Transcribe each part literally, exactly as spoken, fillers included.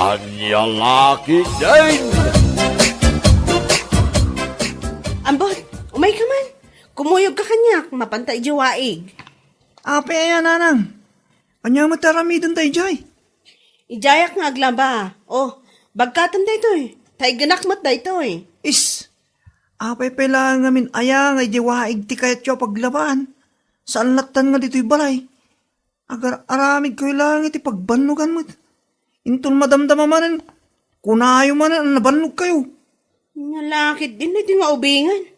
Ania la ketdin? Ambot, umayka man. Kumuyogka kaniak, mapanta idiay waig. Apay aya, nanang? Ania met ti aramidenta idiay? Idiayak nga aglaba. O, bagkatem daytoy. Taygenak met daytoy. Is, apay pay laeng ngamin aya nga idiay waig ti kayatyo a paglabaan? Saan lattan nga ditoy balay? Agar-aramidkayo laeng iti pagbannogan met. Inton madamdama manen, kunayo manen a nabannogkayo. Ania la ketdin daytoy nga ubingen.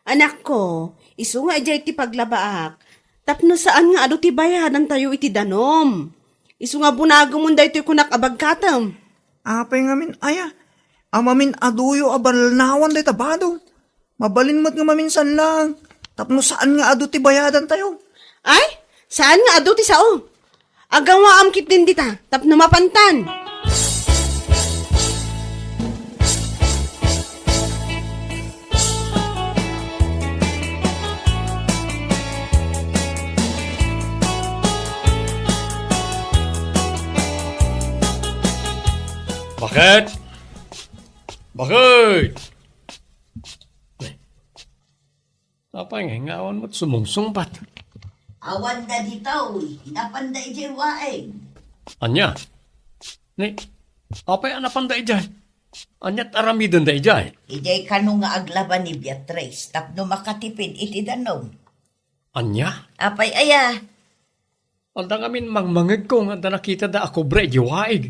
Anakko, isu nga idiay ti paglabaak, tapno saan nga adu ti bayadantayo iti danum. Isu nga bunagemon daytoy kunak a bagkatem. Apay ngamin aya? Amin aduyo a balnawan dayta bado. Mabalin met nga maminsan laeng, tapno saan nga adu ti bayadantayo. Ay, saan nga adu ti sao. Agawaam ketdin dita, tapno mapantan. Bakit? Bakit? Apay nga, nga awan met sumungsungbat? Awan da ditoy, napanda idiay waig. Ania? Ni, apay a napanda idiay? Ania ti aramidenda idiay? Idiay kano nga aglaba ni Beatriz tapno makatipid iti danum. Ania? Apay aya? Adda ngamin mangmangegko nga adda nakitada a kobra idiay waig.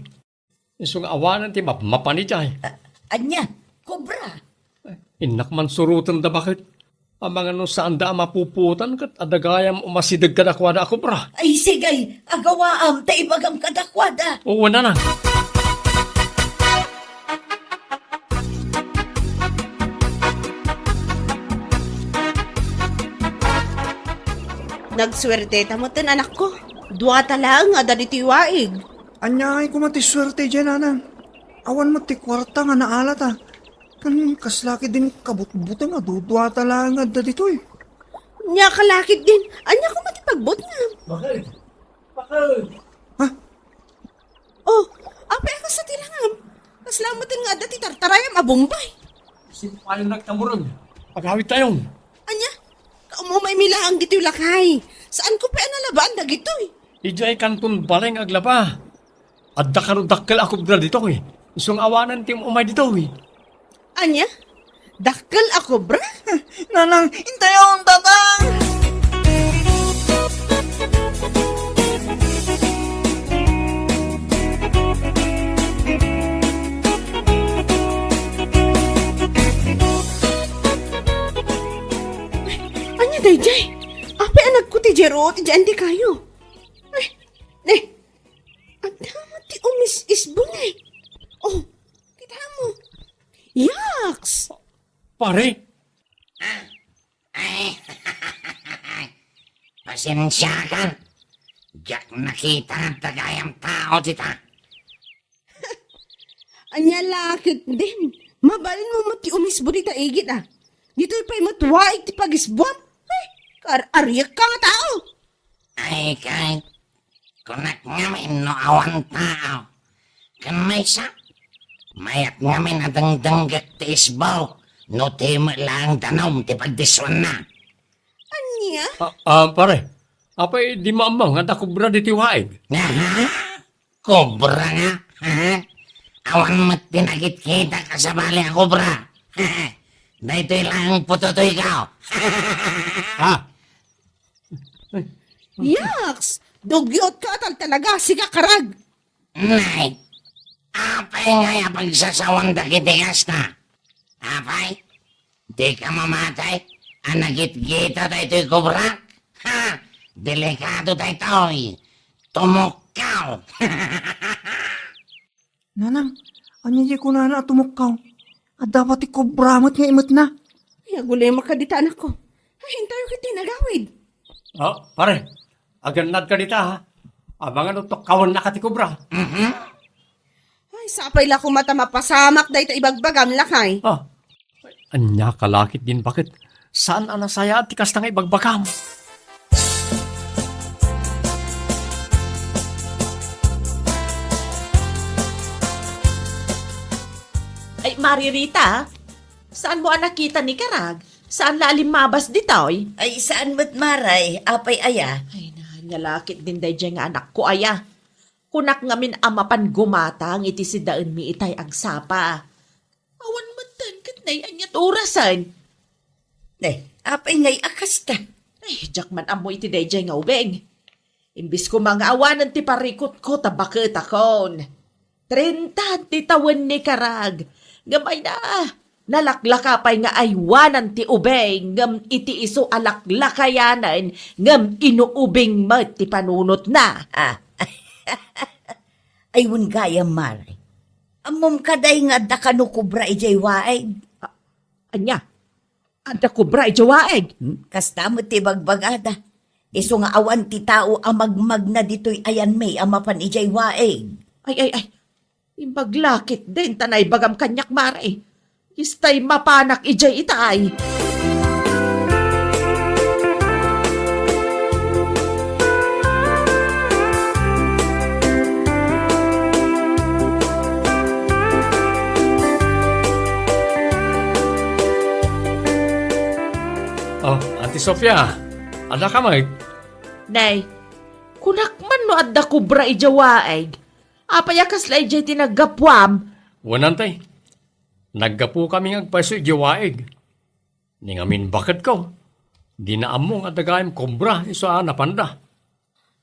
Isu nga awanen ti mapmapan idiay. A-, ania? Kobra? Innak man surotenda bakit. Amangan no saanda a mapupuotan ket adda gayam umasideg kadakuada a kobra. Ay, sige, agawaam ta ibagam kadakuada. Oo, nanang. Nagsuerteta metten, anakko. Duata laeng a adda ditoy waig. Ania ngay koma ti suerte idiay, nanang? Awan met ti kuarta nga naalata. Ken kasla ketdin kabutbuteng a duduata laeng nga adda ditoy. Ania ka la ketdin? Ania koma ti pagbutngam? Bakit? Bakit? Ha? Oh, apay a kasta ti langam? Kasla metten nga adda ti tartarayam a bombay. Sino kayo nagtamurag? Agawidtayon. Ania? Kaumumay mi laeng ditoy lakay. Saanko pay a nalabaan dagitoy. Idiay kanton balay nga aglaba. Adda kano dakkel a kobra ditoy. Isu nga awanen ti um-umay ditoy. Ania? Dakkel a kobra? Nanang, intayon, tatang! Ania daydiay? Apay a nagkuti diay ruot idiay andikayo? Ay, ne. Adda met ti umis-isbon, eh. Oh, kita mo. Yaks! Pare? Ay, pasensiakan. Diak nakita nga adda gayam tao dita. Ania la ketdin? Mabalinmo met ti umisbo dita igid, a. Ditoy pay met waig ti pagisbuam. Ay, kaar-ariekka nga tao. Ay, kay, kunak ngamin no awan tao. Ken maysa, mayat ngamin a dengdenggek ti isbo no ti met laeng danum ti pagdissuanna. Ania? Ah, ah, pare, apay di maammo nga adda kobra ditoy waig? Aha? Kobra nga? Aha? Awan met ti nakitkita a sabali a kobra. Daytoy laeng putotoyko. Ah, Yaks! Dugyot ka, tal talaga, sika karag! Nay, apay ngay a pagsasawan dagiti kasta? Apay, dika mamatay a nagitgita daytoy kobra? Ha! Delikado daytoy! Tumukkaw! Nanang, ania diay kunana a tumukkaw? Adda pay ti kobra met nga imetna. Ay, agulemak dita, anakko. Ay, intayo ketdi nagawid. Oh, pare, agannadka dita, ha? Amangan no tukkawennaka ti kobra. Mhm. Ay, sapay la koma ta mapasamak dayta ibagbagam, lakay. Ah, ania ka la ketdin, baket? Saan a nasayaat ti kasta nga ibagbagam. Mari Rita, saanmo a nakita ni Karag? Saan la a limmabas ditoy? Ay, saan met, Mare. Apay aya? Ay, na, ania la ketdin daydiay nga anakko aya. Kunak ngamin a mapan gumatang iti sidaenmi itay agsapa. Awan metten ket nay aniat orasen. Eh, apay ngay a kasta? Ay, diak man ammo iti daydiay nga ubing. Imbes koma nga awanen ti parikutko ta baketakon. Trenta ti tawen ni Karag. Ngem ay na, nalaklaka pay nga aywanan ti ubing, ngem iti isu a laklakayanen, ngem inuubing met ti panunotna. Ah. Ay, wen gayam, Mare. Ammom kadi nga adda kano kobra idiay waig? A-, ania? Adda kobra idiay waig? Hmm? Kasta met ti bagbagada. Isu nga awan ti tao a magmagna ditoy ayanmi a mapan idiay waig. Ay, ay, ay. Imbag la ketdin ta naibagam kaniak, Mare. Istay mapanak idiay itay. Oh, Auntie Sofia, adda ka met? Nay, kunak man no adda kobra idiay waig. Apay a kasla idiay ti naggapuam? Wen, Auntie. Naggapu kami nga agpayso idiay waig. Ni ngamin baketko, dina ammo nga adda gayam kobra isu a napanda.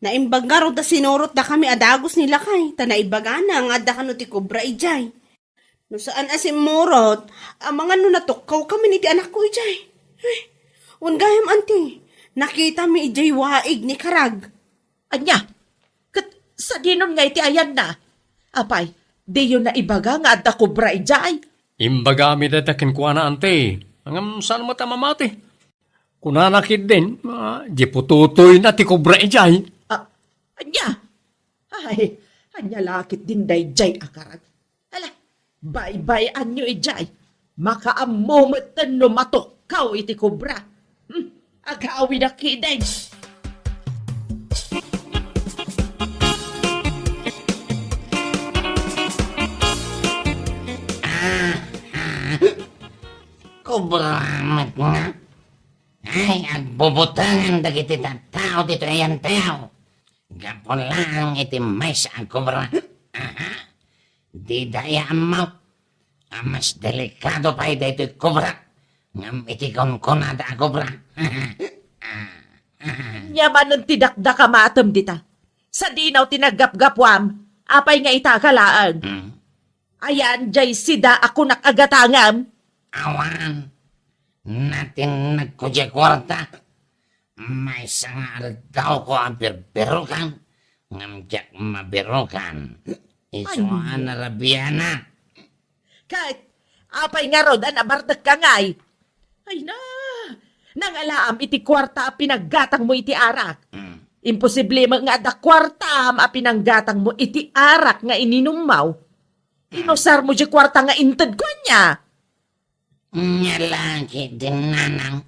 Naimbag ngarud a sinurotda kami a dagus ni lakay, ta naibagana nga adda kano ti kobra idiay. No saan a simmurot, amangan no natukkaw kami iti anakko idiay. Ay, wen gayam, Auntie, nakitami idiay waig ni Karag. Ania? Ket sadinon nga iti ayanna? Apay, diyo naibaga nga adda kobra idiay? Imbagami dayta kenkuana, Auntie. Ngem saan met a mamati. Kunana ketdin, ah, di pututoyna ti kobra idiay. Ah, ania? Ay, ania la ketdin daydiay a Karag? Ala, baybay-anyo idiay. Makaammo metten no matukkaw iti kobra. Hmm, agawidak ketdin. Ah, ah. Kobra met nga. Ay, agbubutangan dagiti tattao ditoy, Auntie. Gapu laeng iti maysa a kobra. Aha. Dida aya ammo a mas delikado pay daytoy kobra ngem iti kunkunada a kobra. Ania manen ti dakdakamatem dita? Sadino ti naggapgapuam? Apay nga ita ka laeng? Hmm. Ayan, diay sida a kunak a gatangem? Awan. Natinnagko diay kuarta. Maysa nga aldawko a birbirokan, ngem diak mabirokan. Isu a narabianak. Ket, apay ngarud a nabartekka ngay? Ay na, nangalaam iti kuarta a pinaggatangmo iti arak. Mm. Imposible met nga adda kuartam a pinanggatangmo iti arak nga ininummo. Inusarmo diay kuarta nga intedko ania? Nia la ketdin, nanang,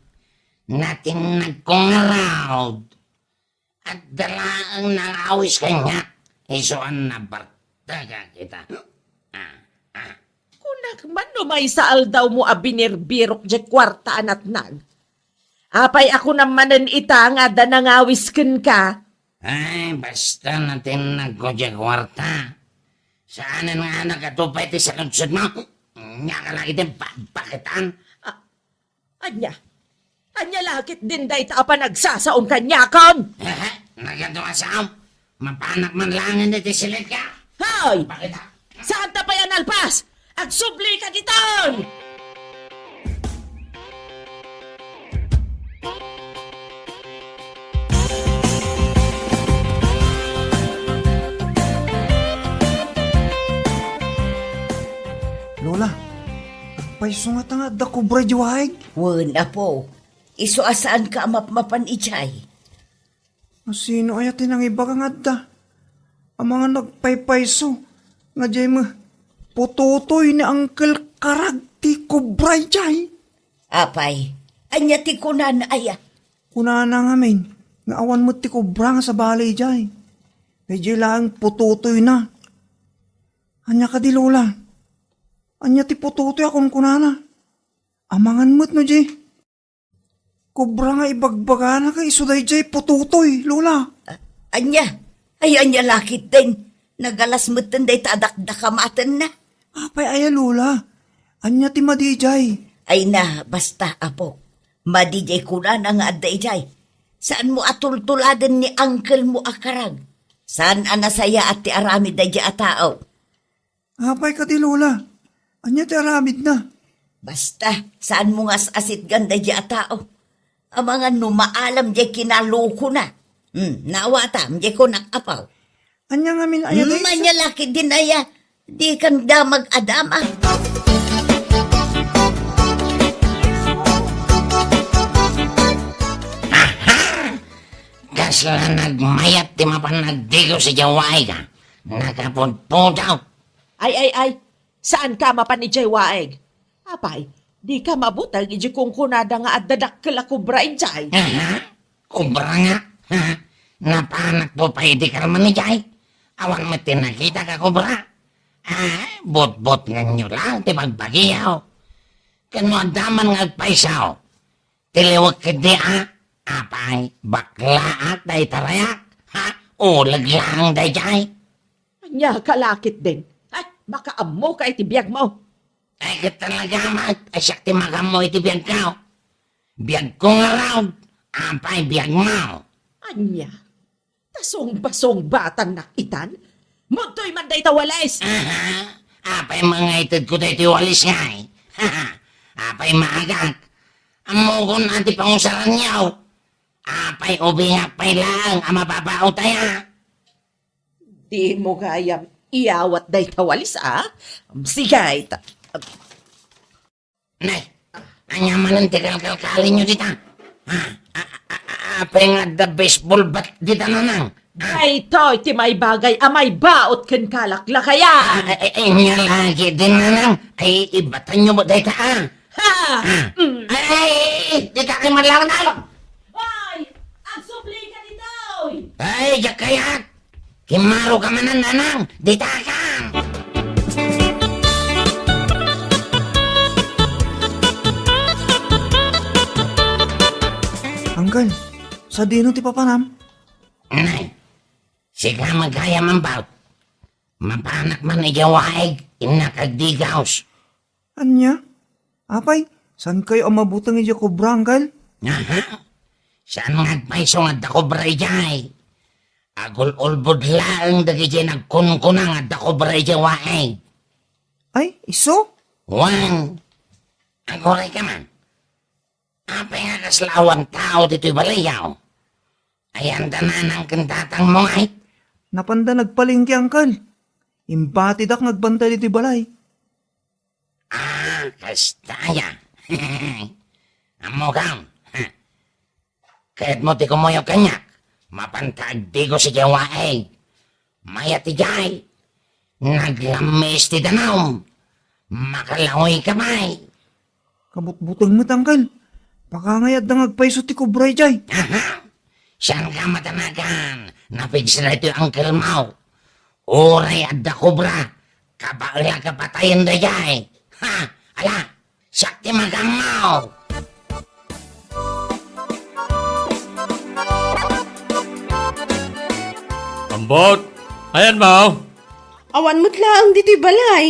natinnagko ngarud. Adda laeng nangawis kaniak, isu a nabartekak ita. Ah, ah. Kunak man no maysa aldawmo a binirbirok diay kuarta a natnag. Apay a kunam manen ita nga adda nangawis kenka? Ay, basta natinnagko diay kuarta. Saanen nga nagadu pay ti saludsodmo? Nia ka la iti bakbaketan? Ah, ania? Ania la ketdin dayta a panagsasaom kaniakon? Hehe, nagadu a saom. Mapanak man laengen iti silitka. Hoy! Bakit, ha? Saanta pay a nalpas? Agsubli ka diton! Lola, agpayso ngata nga adda kobra idiay waig? Wen, apo. Isu a saanka a mapmapan idiay. Asino aya ti nangibaga nga adda amangan no agpaypayso nga diay met putotoy ni Uncle Karag ti kobra idiay? Apay, ania ti kunana aya? Kunana ngamin nga awan met ti kobra nga sabali idiay. Idiay laeng putotoyna. Ania kadi, Lola? Ania ti putotoy a kunkunana? Amangan met no di kobra nga ibagbagana ket isu daydiay putotoy, Lola. A-, ania? Ay, ania la ketdin? Nagalas metten dayta a dakdakamatenna. Apay aya, Lola? Ania ti madi idiay? Ay na, basta, Apo. Madi diay kunana nga adda idiay. Saanmo a tultuladen ni uncle mo a karag. Saan a nasayaat ti aramid daydiay a tao. Apay kadi, Lola? Ania ti aramidna? Basta, saanmo nga as-asitgan daydiay a tao. Amangan no maalam diay kinalokona. Hmm, naawatam, diay kunak, Apaw. Ania ngamin aya, Hmm, dayta? Ania la ketdin aya, dikan damag a dama. Aha! Kasla nagmayat ti mapan nagdigos idiay waig, a? Nakapudpudot. Ay, ay, ay. Saanka a mapan idiay waig? Apay, dika mabuteng idiay kunkunada nga adda dakkel a kobra idiay? Aha, kobra nga. Ha? Napanakto pay idi kalman idiay. Awan met ti nakitak a kobra. Ah, butbutngenyo lang ti bagbagiyo. Ken no adda man nga agpayso, tiliwek ketdi a, apay, baklaak dayta rayak, ha? Uleg laeng daydiay. Ania ka la ketdin? Ay, makaammoka iti biagmo. Ay, ket talaga met, ay siak ti makaammo iti biagko. Biagko ngarud, apay biagmo. Ania? Ta sungbasungbatan nak itan? Mudtoy man dayta walis! Aha! Apay mangaytedko daytoy walis ngay? Apay maagak? Ammokon a ti pangusaranyo. Apay ubingak pay laeng a mababaut aya? Dimo gayam iyawat dayta walis, a? Sige, ta-, Nay, ania manen ti kalkalkalinyo dita? Ha? A-, a-, a-, apay nga adda baseball bat dita, Nanang? Ha? Daytoy ti maibagay a maibaut kenka, laklakayan. Ah, eh, eh, ania la ketdin, Nanang? Ay, ibatanyo met dayta, a. Ha? Ha? Mm. Ay, ay, ay, ay, dita kay man laeng, Nanang. Ay, agsublika ditoy. Ay, diak kayat. Kimmaroka manen, Nanang, ditakan! Uncle, sadino ti papanam? Nay, sika met gayam, Ampaw. Mapanak man idiay waig, innak agdigos. Ania? Apay, saankayo a mabuteng idiay kobra, Uncle? Aha. Saan nga agpayso nga adda kobra idiay? Agul-ulbod laeng dagidiay nagkunkuna nga adda kobra idiay waig. Ay, isu? Wen. Agurayka man. Apay nga kasla awan tao ditoy balayyo? Ayan da Nanang ken Tatangmo ngay? Napanda nagpalengke, Uncle. Imbatidak nga agbantay ditoy balay. Ah, kasta aya. Ammokon, ha? Kayatmo ti kumuyog kaniak? Mapanta agdigos idiay waig. Mayat idiay. Naglammis ti danum. Makalaoyka pay. Kabutbuteng met, Uncle. Pakangay adda nga agpayso ti kobra idiay. Aha! Saanka matanagan. Napigsa daytoy uncle mo. Uray adda kobra, kabaelak a patayen daydiay. Ha! Ala, siak ti magammo! Ambot! Ayanmo? Awan met laeng ditoy balay.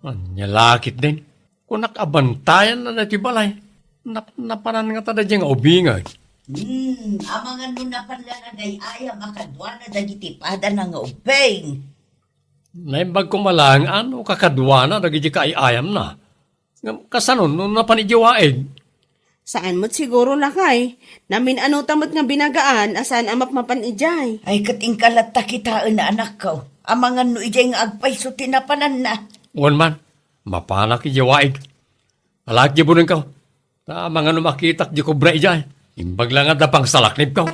Ania la ketdin? Kunak a bantayanna daytoy balay. Nap-, napanan ngata daydiay nga ubinged. Hmm, amangan no napan la nga agay-ayam a kaduana dagiti padana nga ubing. Naimbag koma laeng a no kakaduana dagiti kaay-ayamna. Ngem kasano no napan idiay waig? Saan met siguro, lakay. Namin-anota met nga binagaan a saan a mapmapan idiay. Ay, ket inka latta kitaen, anakko. Amangan no idiay nga agpayso ti napananna. Wen man, mapanak idiay waig. Alaek diay bunengko. Ta amangan no makitak diay kobra idiay. Imbag la nga adda pangsalaknibko.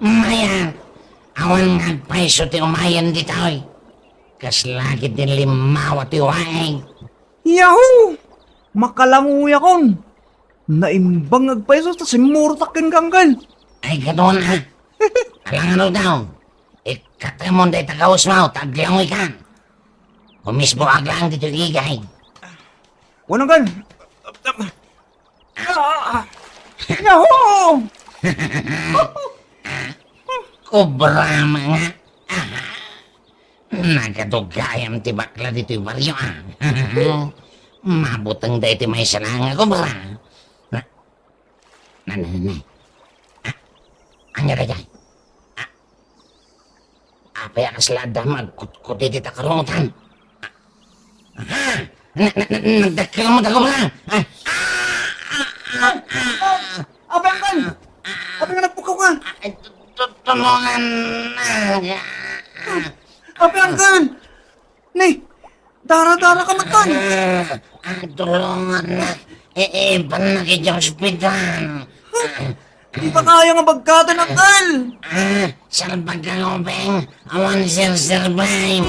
Mayat, awan nga agpayso ti umayen ditoy. Kasla ketdin limmawa ti waig. Yahoo! Makalanguyakon! Naimbang nga agpayso ta simmurotak kenka, Angkel. Ay, kaduna. Alangan daw. Ikatemon dayta gawesmo, ta aglewngoykan. Kumisbuak laeng ditoy igay. Wen, Angkel. Ah, ah, ah. Yahoo! Kobra nga. Aha. Nagadugayam ti bakla ditoy barrio, ah. Mabuteng daytoy maysa laeng nga kobra. Na, na, na, na. Ah, ania daytoy? Ah, apay a kasla adda nga agkutkot iti takarungotan? Ah, aha! Na, na, na, nagdakkel mo, dago ba? Ah, ah, ah, ah, ah. Apay, Angkel? Apay nga nagpukaw ka? Ay, tu-, tu-, tulungan na. Apay, Angkel? Ni, dara-dara ka met, Angkel. Ah, ah, tulungan na. I-, ipan na kita ospital. Huh? Di ba kaya nga bagkatan, Angkel? Ah, salbag ka, Obeng. Awan sir survive.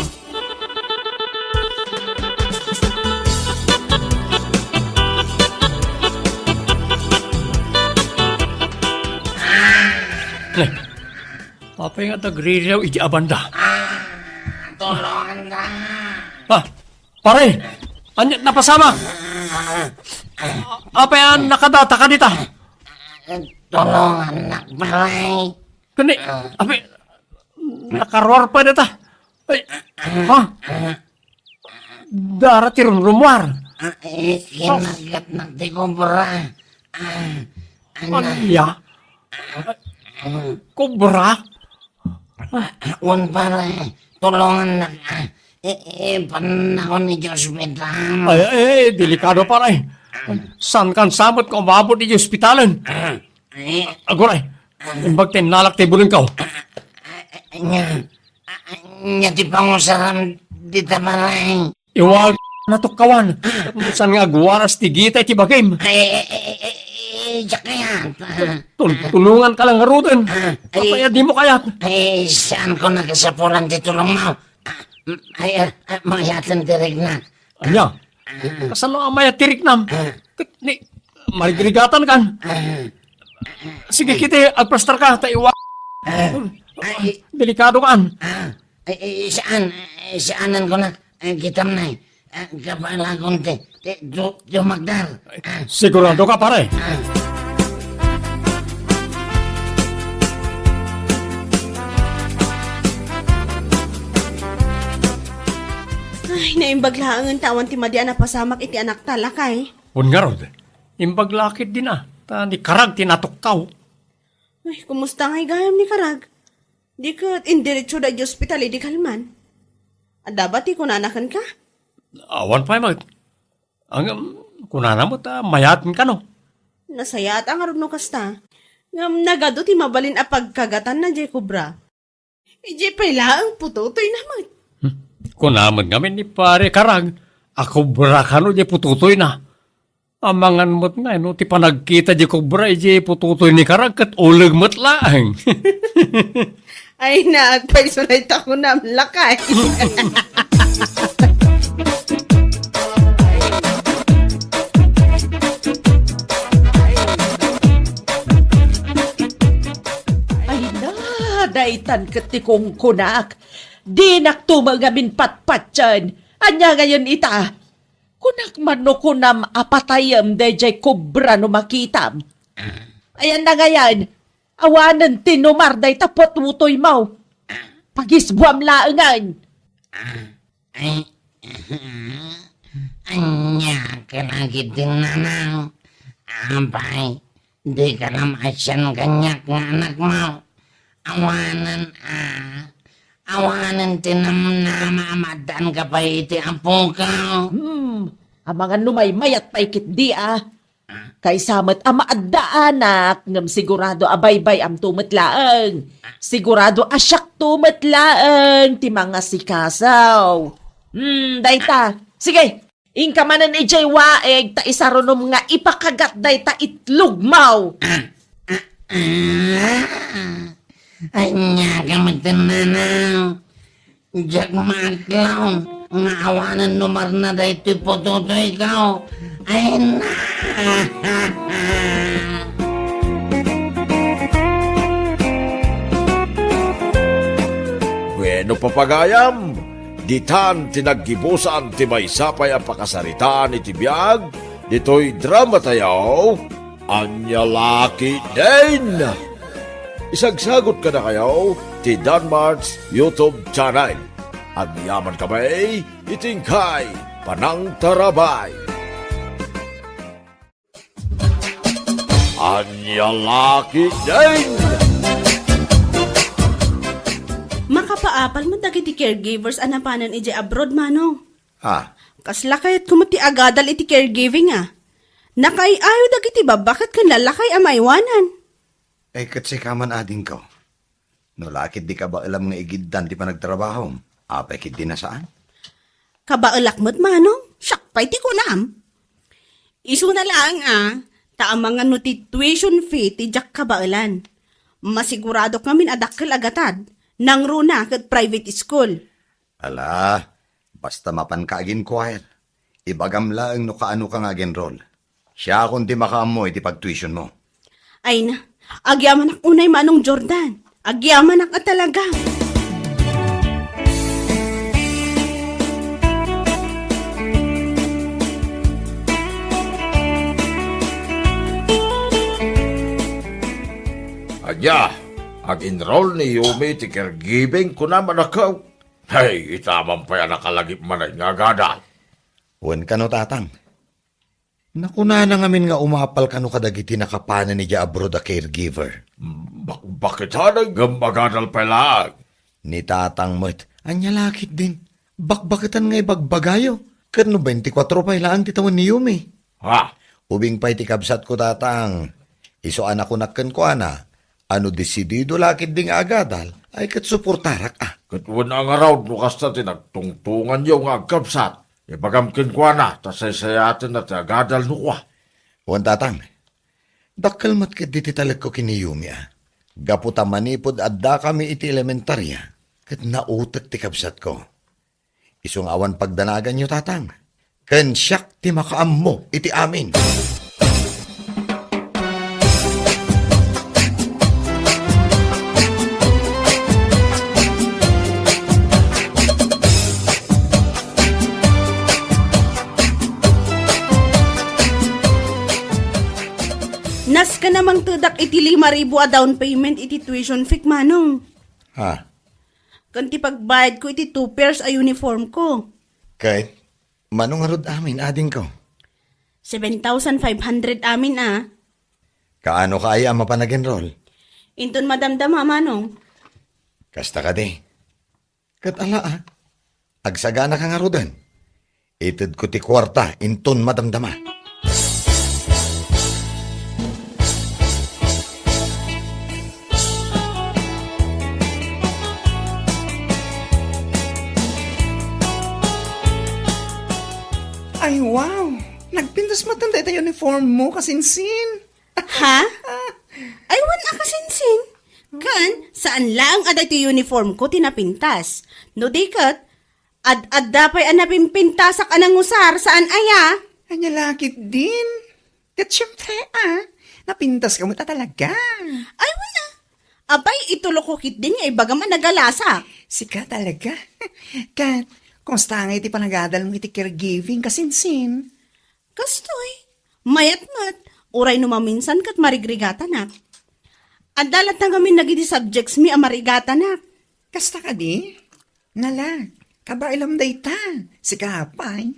Ni, apay nga tagririaw iti abanda? Ah, tulungan ka. Ah, pare, ania napasamak? Apay a nakadata ka dita? Tulungan na, pare. Kani, apay, nakaruar pay data. Ay, ha? Dara ti rumrumuar. Ah, eh, kinagat na ti kobra. Ah, ano? Ania? Kobra? Ah, wen, pare, tulungan na. Ah, eh, eh, panakon iti ospital. Ay, ay, ay, delikado, pare. Saan kan samot nga umabot iti ospitalen? Ah, eh. Aguray, imbag ta innalak ti bulengko. Ah, ah, ania, ah, ania ti pangusaram dita, pare? Iwag, natukkawan. Saan nga agwaras ti gita iti bagim? Ay, ay, ay, ay, ay, diak kayat. Tul-, tulungan ka lang ngaruden. Ah, ay. Apay a dimo kayat? Ay, saanko nga kasapulan ti tulongmo. Ah, ay, ah, ah, mayaten ti riknak. Ania? Ah. Kasano a mayat ti riknam? Ah. Ket ni, marigrigatankan. Ah. Sige, kiti, agplastar ka, ta iwa-, ah, ay, delikado kan. Ah, ay, ay, saan, ay, saanen ko na, ay, kitam na, eh. Ah, kapalakon ti, ti, du-, dumagdar. Ah. Sigurado ka, pare? Ah. Ay, naimbag laengen ta awan ti madi a napasamak iti anakta, lakay. Wen ngarud, imbag la ket dina, ta ni Karag ti natukkaw. Ay, kumusta ngay gayam ni Karag? Di ket indiretsoda iti ospital idi kalman? Adda ba ti kunana kenka? Awan pay met. Ngem, kunana met a mayaten kano. Nasayaat a ngarud no kasta. Ngem nagadu ti mabalin a pagkagatanna diay kobra. Idiay pay laeng putotoyna met. Hmm. Kuna met ngamin ni Pare Karag a kobra kano diay putotoyna. Amangan met ngay no ti panagkita diay kobra idiay putotoy ni Karag ket uleg met laeng. Ay, naagpayso dayta kunam, lakay. Ay na, daytan ket ti kunkunak. Dinakto met ngamin patpatien. Ania ngayen ita? Kunak man no kunam a patayem daydiay kobra no makitam. Ayanna ngayen, awanen ti numar dayta putotoymo. Pagisbuam laengen. Ay, ania ket dagiti nanaw? Apay, dika la maasian kaniak nga anakmo? Awanen a, awanen ti namnama a maaddaanka pay iti apokaw. Hmm, amangan no maymayat pay ketdi a. Kaysa met a maaddaanak, ngem sigurado a baybay-amto met laeng. Sigurado a siakto met laeng ti mangasikaso. Hmm, dayta. Sige, inka manen idiay waig ta isarunom nga ipakagat dayta itlogmo. Ania ka met, nanaw? Diak maaklon nga awanen numarna daytoy putotoyko. Ay, na. Bueno, papagayam, ditan ti naggibusan ti maysa pay a pakasaritaan iti biag ditoy drama tayo, Ania La Ketdin. Isagsagot kadakayo ti Danmart's YouTube channel. Agyaman kami iti inkay panangtarabay. Ania La Ketdin! Makapaapal met dagiti caregivers a napanen idiay abroad, Manong. Ah. Kasla kayatko met ti agadal iti caregiving, a. Nakaay-ayo dagiti babba ket ken lallaki a maiwanan. Ay, ket sika man, adingko. No la ketdi kabaelam nga igiddan ti panagtrabahom, apay ketdi a saan? Kabaelak met, Manong. Siak pay ti kunam. Isuna laeng a, ta amangan no ti tuition fee ti diak kabaelan. Masiguradok ngamin a dakkel a gatad, nangruna ket private school. Ala, basta mapanka agin-inquire, ibagam laeng no kaanoka nga ag-enroll. Siakon ti makaammo iti pagtuitionmo. Ay na, agyamanak unay, Manong Jordan. Agyamanak a talaga. Ania, ag-enroll ni Yumi ti caregiving, kunam, anakko? Hey, ita man pay a nakalagip manen nga agadal. Wen kano, Tatang. Nakunana ngamin nga umapal kano kadagiti nakapanen idiay abroad a caregiver. Bakbaketan ngem agadal pay laeng. Ni Tatang met, ania la ketdin? Bakbaketan nga ibagbagayo. Ket no twenty-four pay laeng ti tawen ni Yumi. Ha? Ubing pay ti kabsatko, Tatang. Isu a nakunak kenkuana, a no desidido la ketdi nga agadal, ay ket suportarak a. Ket wen a ngarud no kasta ti nagtungtonganyo nga agkabsat, ibagam kenkuana ta saysayatenna ti agadal no kua. Wen, Tatang, dakkel met ketdi ti talekko ken ni Yumi a. Gapu ta manipud addakami iti elementaria, ket nautek ti kabsatko. Isu nga awan pagdanaganyo, Tatang, ken siak ti makaammo iti amin. Nasken a mangtedak iti lima ribu a down payment iti tuition fee, Manong. Ha? Ken ti pagbayadko iti two pairs a uniform ko. Ket mano ngarud amin, adingko? Seven thousand five hundred amin a. Kaano ka aya a mapan ag-enroll? Inton madamdama, Manong. Kasta kadi. Ket ala a, agsagana ka ngaruden. Itedko ti kuarta inton madamdama. Ay, wow! Nagpintas met dayta uniform mo, kasinsin. Ha? Ay, wen a, kasinsin. Ken, saan laeng a daytoy uniform ko ti napintas. No di ket, ad-adda pay a napimpintasak a nangusar, saan aya? Ania la ketdin? Ket siempre a, napintaska met a talaga. Ay, wen a. Apay, itulokko ketdin nga ibagam a nagalasak. Sika talaga. Ket, kumusta ngay ti panagadalmo iti caregiving, kasinsin? Kastoy, mayat met, uray no maminsan ket marigrigatanak. Adda latta ngamin dagiti subjects mi a marigatanak. Kasta kadi? Nala, kabaelam dayta. Sika pay.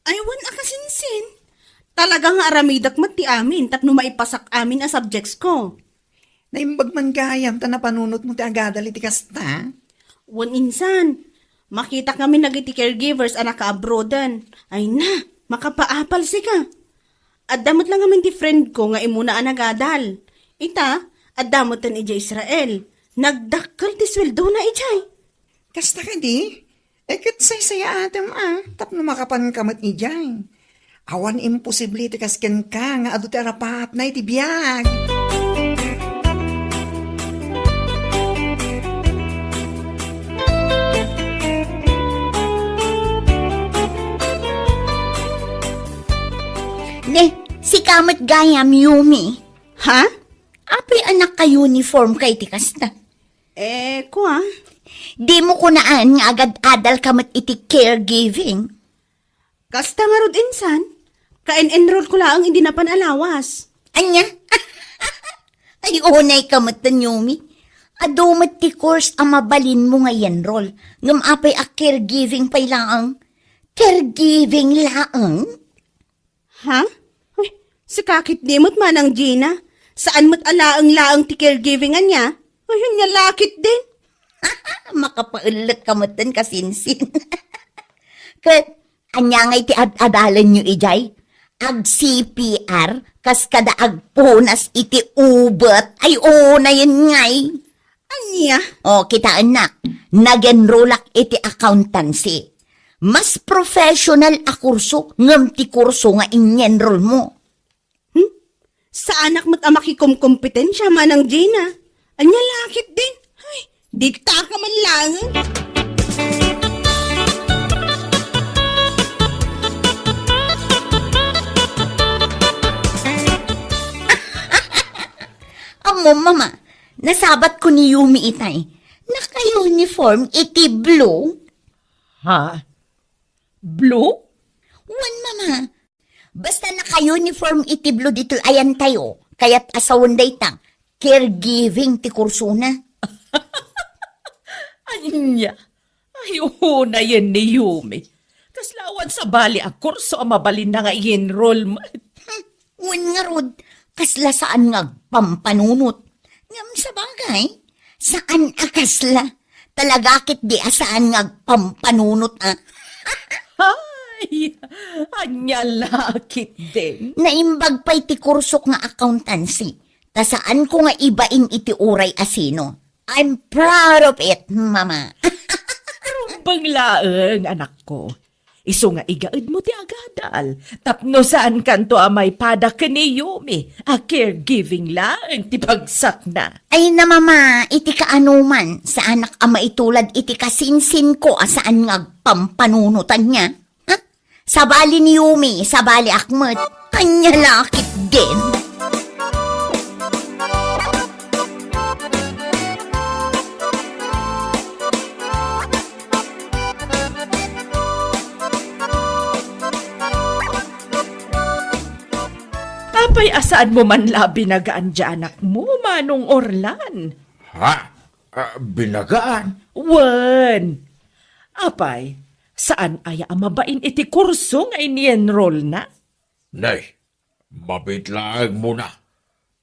Ay, wen a, kasinsin. Talaga nga aramidek met ti amin tapno maipasak amin a subjects ko. Naimbag man gayam ta napanunotmo ti agadal iti kasta? Wen insan, makitak ngamin dagiti caregivers a nakaabroaden. Ay na, makapaapal sika. Adda met la ngamin ti friend ko nga immuna a nagadal. Ita, adda metten idiay Israel. Nagdakkel ti sueldona idiay. Kasta kadi? E ket saysayaatem a, tapno makapanka met idiay. Awan imposible ti kas kenka nga adu ti arapaatna iti biag. Ne, sika met gayam, Yumi. Ha? Apay a naka-uniform ka iti kasta? Eh, kua? Dimo kunaan nga agad-adal ka met iti caregiving? Kasta ngarud insan, ka-en-enroll ko laeng idi napan a lawas. Ania? Ay, unay ka met, Yumi. Adu met ti course a mabalinmo nga i-enroll. Ngem apay a caregiving pay laeng? Caregiving laeng? Ha? Ay, sika ketdi met, Manang Gina. Saan met a laeng-laeng ti caregiving ania? Ay, ania la ketdin? Makapaellek ka metten, kasinsin. Ket ania ngay ti ad-adalenyo idiay? Ag-C P R, kas kada agpunas iti ubet. Ay, unayen ngay. Ania? O, kitaennak, nag-enrollak iti accountancy. Mas professional a kurso ngem ti kurso nga in-enroll mo. Hmm? Saanak met a makikomkompetensia, Manang Gina. Ania la ketdin? Ay, dita ka man laeng. Ammo, Mama, nasabat ko ni Yumi itay. Naka-uniform iti blue. Ha? Blue? Wen, Mama. Basta naka-uniform iti blue ditoy ayantayo, kayat a sawen dayta, caregiving ti kursona. Ania? Ay, unayen ni Yumi. Kasla awan sabali a kurso a mabalinna nga i-enroll met. Hmm, wen ngarud, kasla saan nga agpampanunot. Ngem sabagay, saan a kasla. Talaga ketdi a saan nga agpampanunot, a. Ay, ania la ketdin? Naimbag pay ti kursok nga accountancy. Ta saanko nga ibain iti uray a sino. I'm proud of it, Mama. Rumbeng laeng, anakko. Isu nga igaedmo ti agadal, tapno saankanto a maipada ken ni Yumi a caregiving laeng ti bagsakna. Ay, na, Mama, iti kaanoman, saanak a maitulad iti kasinsinko a saan nga agpampanunotan niya. Ha? Sabali ni Yumi, sabaliak met. Ania la ketdin? Apay a saanmo man la binagaan diay anakmo, Manong Orlan? Ha? Ah, binagaan? Wen. Apay, saan aya a mabain iti kurso nga ini-enrollna? Nay, mabiit laeng muna.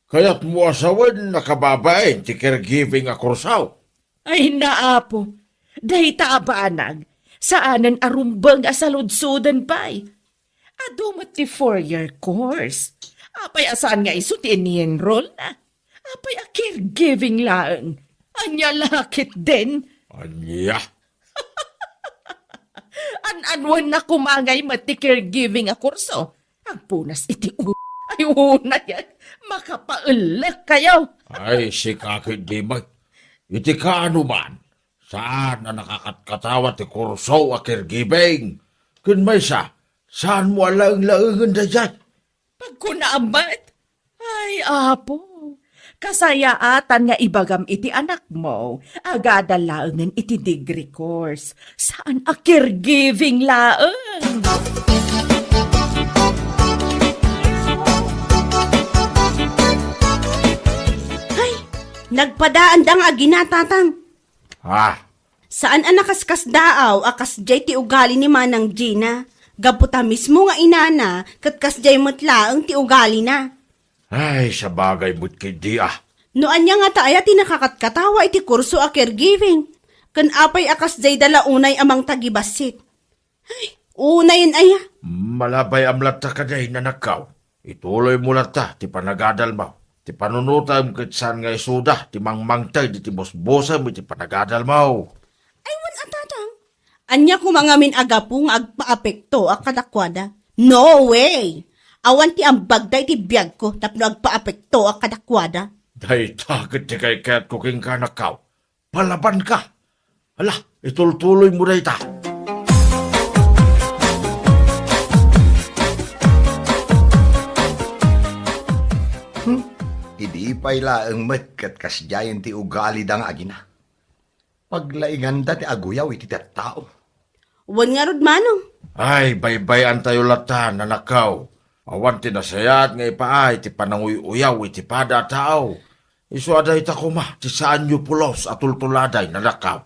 Kayatmo a sawen a kababain ti caregiving a kurso? Ay, na, Apo, dayta a banag, saanen a rumbeng a saludsoden pay. Adu met ti four-year course. Apay a saan nga isu ti ini-enrollna? Apay a caregiving laeng? Ania la ketdin? Ania? An-anwanna koma ngay met ti caregiving a kurso. Agpunas iti u-, ay, unayen, makapaellek kayo. Ay, sika ketdi met. Iti kaanoman, saan a nakakatkatawa ti kurso a caregiving. Ken maysa, saanmo a laeng-laengen daydiay? Pagkunaam met, ay, Apo, kasayaatan nga ibagam iti anakmo, agadal laengen iti degree course, saan a caregiving laeng. Ay, nagpadaanda nga agina, Tatang. Ha? Saan a nakaskasdaaw a kasdiay ti ugali ni Manang Gina, gapu ta mismo nga inana ket kasdiay met laeng ti ugalina. Ay, sabagay met ketdi a. No ania ngata aya ti nakakatkatawa iti kurso a caregiving? Ken apay a kasdiay da la unay a mangtagibassit? Ay, unayen aya. Malabay-am latta kadi, nanakkaw. Ituloymo latta ti panagadalmo. Ti panunotem ket saan nga isuda ti mangmangted iti busbusem iti panagadalmo. Ay, wen a, Tatang. Ania koma ngamin a gapu nga agpaapekto a kadakuada? No way! Awan ti ambagda iti biagko tapno agpaapekto a kadakuada. Dayta ket ti kaykayatko kenka, nakkaw. Palabanka. Hala, itultuloymo dayta. Apay laeng met ket kasdiayen ti ugalida nga agina. Paglainganda ti aguyaw iti tattao. Wen ngarud, Manong. Ay, baybay-antayo latta, nanakaw. Awan ti nasayaat nga ipaay ti pananguy-uyaw iti pada a tao. Isu a dayta koma ti saanyo pulos a tultuladay, nanakaw.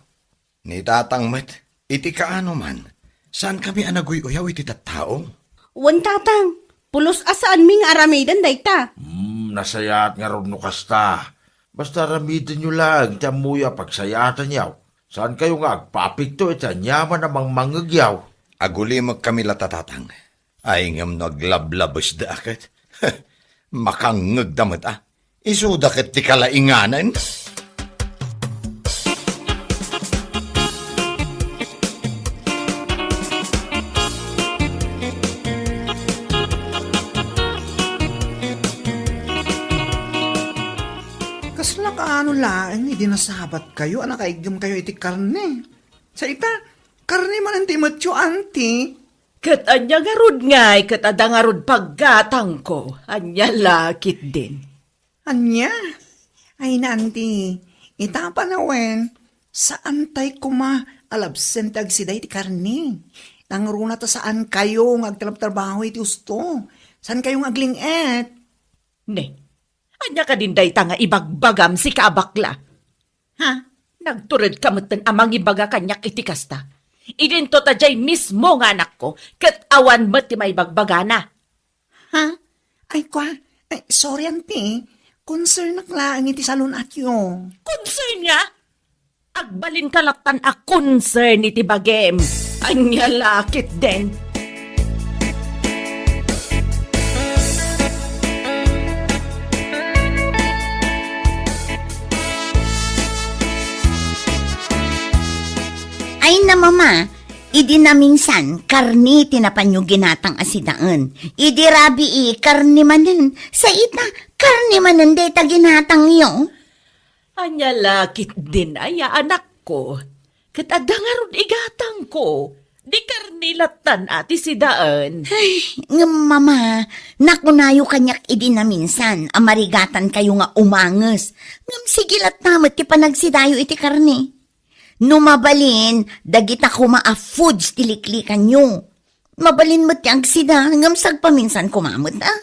Ni Tatang met, iti kaano man, saankami a naguy-uyaw iti tattao? Wen, Tatang, pulos a saanmi nga aramiden dayta. Hmm, nasayaat ngarud no kasta. Basta aramidenyo laeng ti ammoyo a pagsayaatanyo. Saankayo nga agpapigto iti aniaman a mangmangngegyo. Agulimekkami latta, Tatang. Ay, ngem no aglablabesda a ket, makangngegda met a. Isuda ket ti kalainganan. Kasla kaano laeng idi nasabatkayo a nakaiggemkayo iti karne? Sa ita, karne manen ti metyo, anti. Ket ania ngarud ngay ket adda ngarud paggatangko? Ania la ketdin? Ania? Ay, nanti, ita panawen, saantay koma a labsen ti agsida iti karne. Nangruna ta saankayo nga agtrabtrabaho iti usto. Saankayo nga agling-et. Ne, ania kadin dayta nga ibagbagam, sika a bakla? Ha? Nagturedka metten a mangibaga kaniak iti kasta. Idinto ta diay mismo nga anakko, ket awan met ti maibagbagana. Ha? Ay, kua, ay, sorry, anti. Concernak laeng iti salun-atyo. Concern nga? Agbalinka lattan a concern iti bagim. Ania la ketdin? Ay, na, Mama, idi naminsan, karne ti napanyo ginatang a sidaen. Idi rabii, karne manen. Sa ita, karne manen dayta ginatangyo. Ania la ketdin aya, anakko? Ket adda ngarud igatangko. Di karne lattan a ti sidaen. Ay, ngem, Mama, nakunayo kaniak idi naminsan a marigatankayo nga umanges. Ngem sige latta met ti panagsidayo iti karne. No mabalin, dagita koma a foods ti liklikanyo. Mabalin met ti agsida, ngem sagpaminsan koma met, a.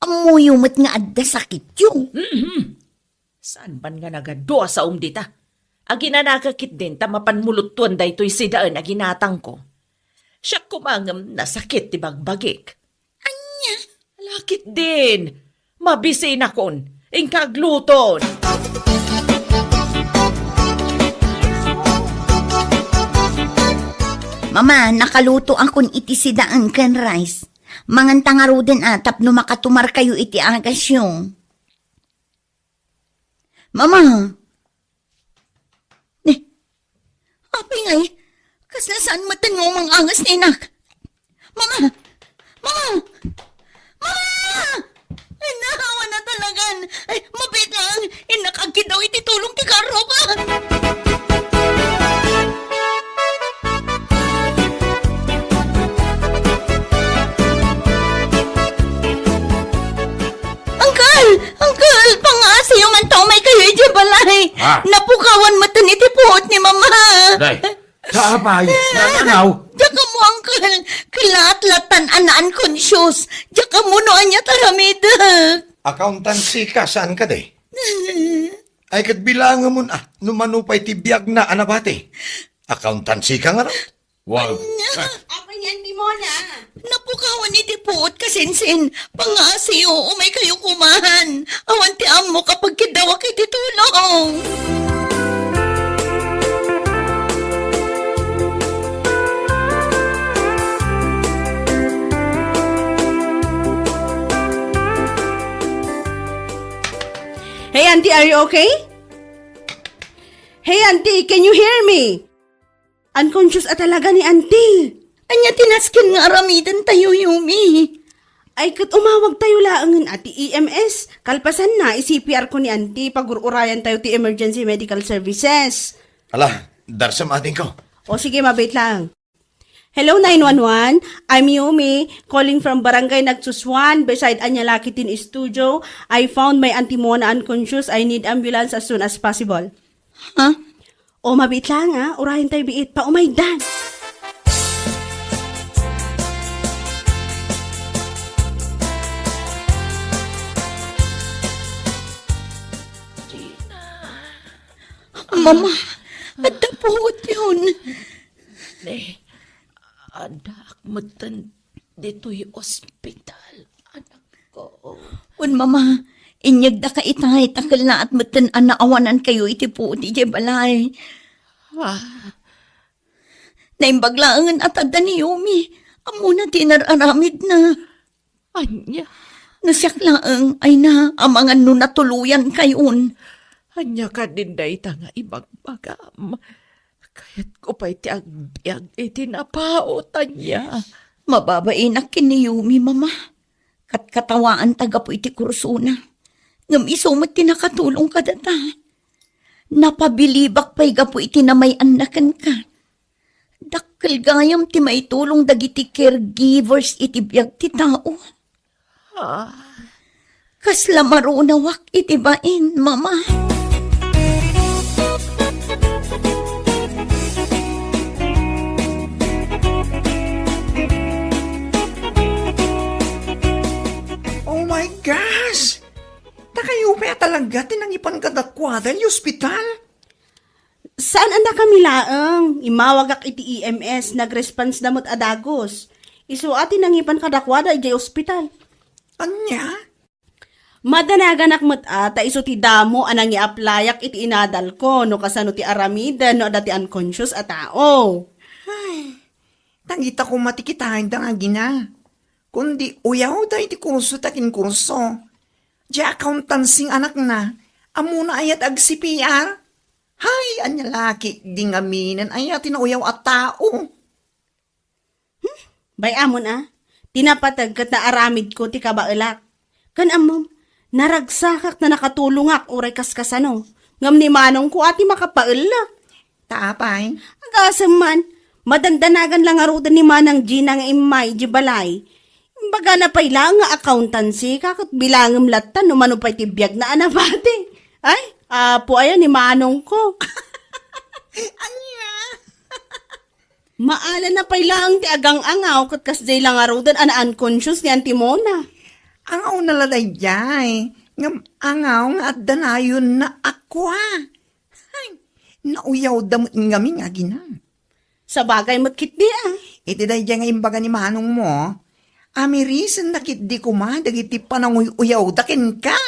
Ammoyo met nga adda sakityo. Mhm. Saan man nga nagadu a saom dita? Aginanaka ketdin ta mapan muluttuan daytoy sidaen a ginatangko. Siak koma ngem nasakit ti bagbagik. Ania? Ala ketdin. Mabisinakon. Inka agluton. Mama, nakalutoakon iti sidaen ken rice. Manganta ngaruden a tapno makatumarkayo iti agasyo. Mama! Ni, apay ngay, kasla saan met nga umangangas ni inak? Mama! Mama! Mama! Ay, naawan na talagan. Ay, mabit lang. Inak, agkidaw iti tulong ti karro ka. Uncle! Uncle! Pangaasiyo man ta umaykayo idiay balay! Ha? Napukawan metten iti puot ni Mama! Day, sa apay? Nananaw? Diak ammo, Uncle! Kalaat lattan a na-unconscious! Diak ammo no ania ti aramidek! Accountancy ka, saan ka, day? Ay, ket bilangemon, a, no mano pay ti biagna a nabati. Accountancy ka ngarud? Wow. Apay ni Auntie Mona? Napukawan iti puot ka, Sensen. Pangaasiyo, umaykayo koman. Awan ti ammok a pagkiddawak iti tulong. Hey, Auntie, are you okay? Hey, Auntie, can you hear me? Unconscious a talaga ni Auntie. Ania ti nasken nga aramidentayo, Yumi? Ay, ket umawagtayo laengen a ti E M S. Kalpasanna, i-C P R ko ni Auntie, pagur-urayantayo ti emergency medical services. Ala, darsem, adingko. O sige, mabait lang. Hello, nine one one. I'm Yumi, calling from Barangay Nagsusuan, beside Anyalaki Tin Studio. I found my Auntie Mona unconscious. I need ambulance as soon as possible. Ha? O, mabiit lang, ah. Urayen tay biit. Paumaydan. Mama, adda puot yun. Ne, addaak metten ditoy ospital, anakko. Wen, Mama, inyegdaka itay, ta kellaat metten a naawanankayo iti puot idiay balay. Ah. Naimbag laengen a ta adda ni Yumi. Ammona ti inar-aramidna. Ania? No siak laeng, ay na, amangan no natuloyankayon. Ania kadin dayta nga ibagbagam? Kayatko pay ti agbiag iti napaut, ania? Mababainak ken ni Yumi, Mama. Katkatawaanta gapu iti kursona. Ngem isu met ti nakatulong kadata. Napabilibak pay gapu iti namay-anna kenka. Dakkel gayam ti maitulong dagiti caregivers iti biag ti tao. Ah. Kasla marunawak iti bain, Mama. Oh my gosh! Ta kayo pay a talaga ti nangipan kadakuada iti ospital? Saan a nakami laeng. Immawagak iti E M S, nagresponse da met a dagus. Isu a ti nangipan kadakuada idiay ospital. Ania? Madanaganak met a, ta isu ti damo a nangiaplayak iti inadalko no kasano ti aramiden no adda ti unconscious a tao. Ay, tangita koma ti kitaenda nga agina. Kundi uyawda iti kurso ta kinkurso. Diay accountancy nga anakna, ammona aya ti ag-C P R? Hay, ania la ketdi ngamin aya ti nauyaw a tao? Hmm? Bay-amon a, ti napateg ket naaramidko ti kabaelak. Ken ammom, naragsakak ta nakatulongak uray kaskasano. Ngem ni manongko a ti makapaellek. Ta apay? Agasem man, madandanagan la ngaruden ni Manang Gina nga immay idiay balay. Imbagana pay laeng nga accountancy ka ket bilangem latta no mano pay ti biagna a nabati. Ay, apo aya ni manongko. Ania? Maalana pay laeng ti agang-angaw ket kasdiay la ngaruden a na-unconscious ni Auntie Mona. Angawna la daydiay, ngem angaw nga adda nayonna a kua. Ay, nauyawda met ngamin nga agina. Sabagay met ketdi a. Iti daydiay nga imbaga ni manongmo, amirisenna ketdi koma dagiti pananguy-uyawda kenka.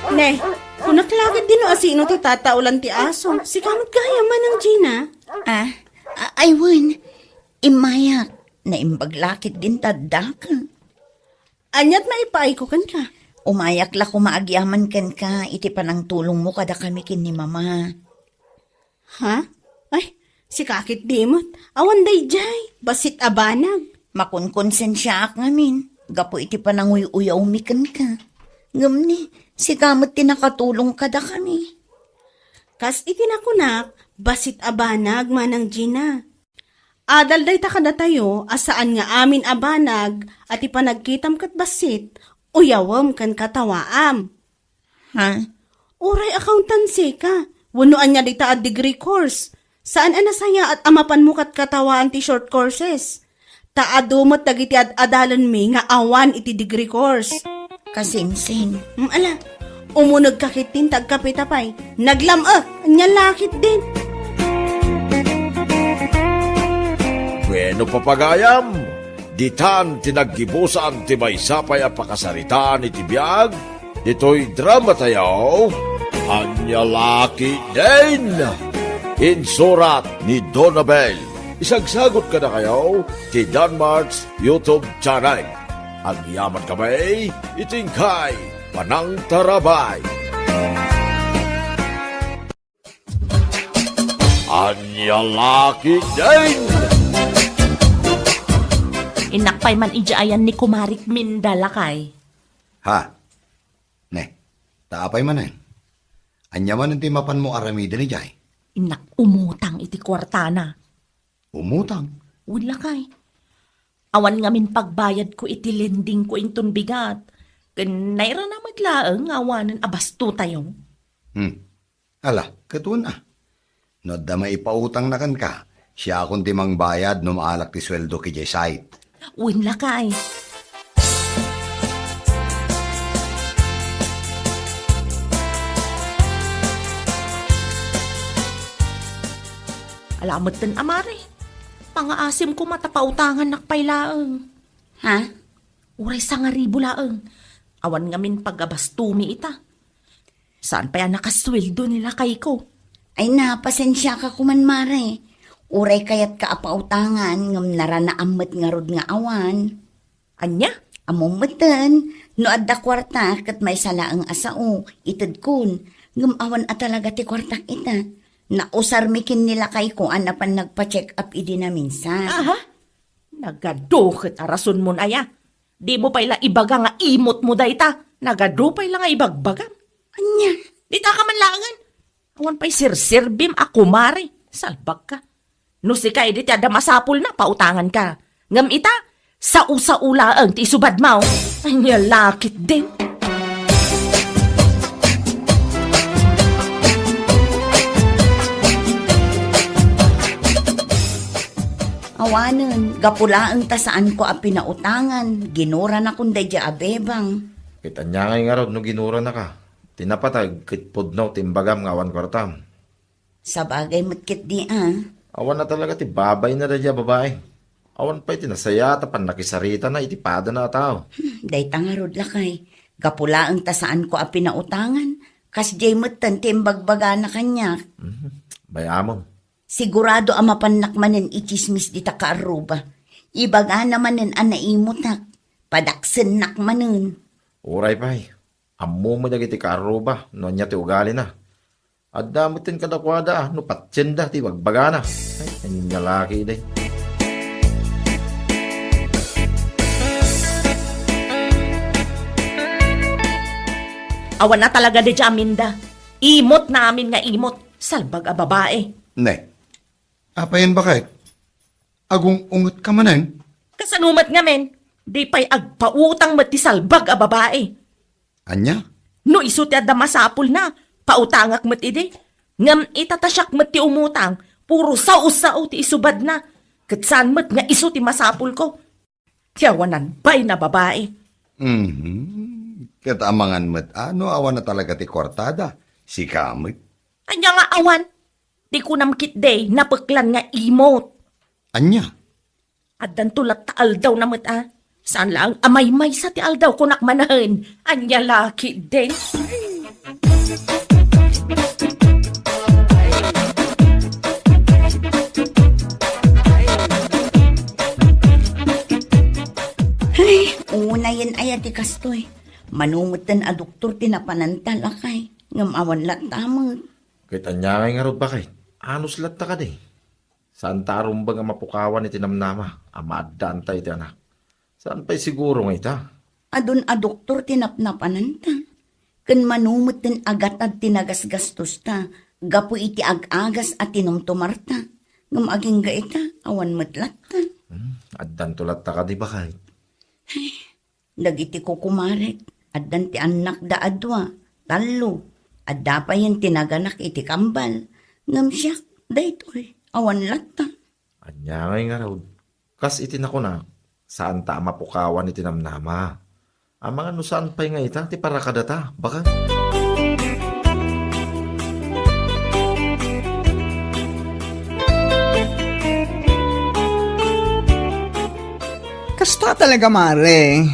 Ne, kunak la ketdi no asino ti tataolan ti aso. Sika met gayam, Manang Gina. Ah, a-, ay wen, immayak, naimbag la ketdin ti addaka. Aniat maipaayko kenka? Umayak la koma agyaman kenka iti panangtulongmo kadakami ken ni Mama. Ha? Ay, sika ketdi met. Awan daydiay, bassit a banag. Makonkonsensiaak ngamin, gapu iti pananguy-uyawmi kenka. Ngem ni, sika met ti nakatulong kadakami. Kas iti nakunak, bassit a banag, Manang Gina. Adal dayta kadatayo a saan nga amin a banag a ti panagkitam ket bassit, uyawem ken katawaam. Ha? Uray accountancy ka, wenno ania dayta a degree course. Saan a nasayaat a mapanmo ket katawaan ti short courses. Ta adu met dagiti ad-adalenmi nga awan iti degree course. Kasingsing. Mm, ala, umunegka ketdin ta agkapita pay. Naglam-ek, ania la ketdin. Bueno, papagayam, ditan ti naggibusan ti maysa pay a pakasaritaan iti biag ditoy drama tayo, Ania La Ketdin. Insurat ni Donabel. Isagsagot kadakayo ti Danmart's YouTube channel. Agyaman kami iti inkay panangtarabay. Ania La Ketdin. Innak pay man idiay ayan ni kumarik Minda, lakay. Ha? Ne, ta apay manen? Ania manen ti mapanmo aramiden idiay? Innak umutang iti kuartana. Umutang? Wen, lakay. Awan ngamin pagbayadko iti lendingko inton bigat. Ken nairana met laeng nga awanen a bastotayo. Hmm. Ala, ket wen a. No adda maipautangna kenka, siakon ti mangbayad no maalak ti sueldo idiay site. Wen, lakay. Ala metten a, mare. Pangaasim koma ta pautangannak pay laeng. Ha? Uray sangaribu laeng. Awan ngamin pagabastomi ita. Saan pay a nakasueldo ni lakayko? Ay, na, pasensiaka koman, mare. Uray kayatka a pautangan, ngem naranaam met ngarud nga awan. Ania? Ammom metten, no adda kuarta, ket maysa laeng a sao, itedkon. Ngem awan a talaga ti kuartak ita. Nausarmi ken ni lakayko a napan nagpa-check up idi naminsan. Aha? Nagadu ket a rasonmon aya. Dimo pay la ibaga nga imotmo dayta. Nagadu pay la nga ibagbagam. Ania? Dita ka man laengen. Awan pay serserbim a kumare. Salbagka. No sika idi ti adda masapulna, pautanganka. Ngem ita, sao-sao laeng ti isubadmo. Ania la ketdin? Awanen, gapu laeng ta saanko a pinautangan, ginuranakon daydiay a bebang. Ket ania ngay ngarud no ginuranaka? Ti napateg ket pudno ti imbagam nga awan kuartam. Sabagay met ketdi a. Awan a talaga ti babayna daydiay a babai. Awan pay ti nasayaat a pannakisaritana iti padana a tao. Hmm, dayta ngarud, lakay. Gapu laeng ta saanko a pinautangan. Kasdiay metten ti imbagbagana kaniak. Mhm. Bay-amon. Sigurado a mapannak manen itsismis dita kaarruba. Ibagana manen a naimotak. Padaksennak manen. Uray pay. Ammo met dagiti kaarruba no ania ti ugalina. Adda metten kadakuada a no patienda ti ibagbagana. Ay, ania la ketdi. Awan a talaga daydiay a Minda. Imotna amin nga imot. Salbag a babai. Ne. Apayen, baket? Agung-ungetka manen? Kasano met ngamin? Di pay agpautang met ti salbag a babai. Ania? No isu ti adda masapulna, pautangak met idi. Ngem ita ta siak met ti umutang, puro sao-sao ti isubadna. Ket saan met nga isu ti masapulko. Ti awanan bay na babai. Mhm. Ket amangan met a no awan a talaga ti kuartada, sika met. Ania nga awan? Ti kunam ketdi, napeklan nga imot. Ania? Addanto latta aldawna met a. Saan laeng a maymaysa ti aldaw, kunak manen. Ania la ketdi? Ay, unayen aya ti kastoy. Mano metten a doktor ti napananta, lakay. Ngem awan latta met. Ket ania ngay ngarud, baket? Anus latta kadi? Saanta a rumbeng a mapukawan iti namnama a maaddaanta iti anak. Saan pay siguro nga ita? Adun a doktor ti napnapananta. Ken mano metten a gatad ti nagasgastosta gapu iti ag-agas a tinumtumarta. Ngem agingga ita, awan met latta. Hmm, addanto latta kadi, baket? Dagiti kukumarek, addan ti annakda a dua, tallo. Adda payen ti naganak iti kambal. Ngem siak, daytoy, awan latta. Ania ngay ngarud? Kas iti nakunak, saanta a mapukawan iti namnama. Amangan no saan pay nga ita ti para kadata, baket? Kasta talaga, mare.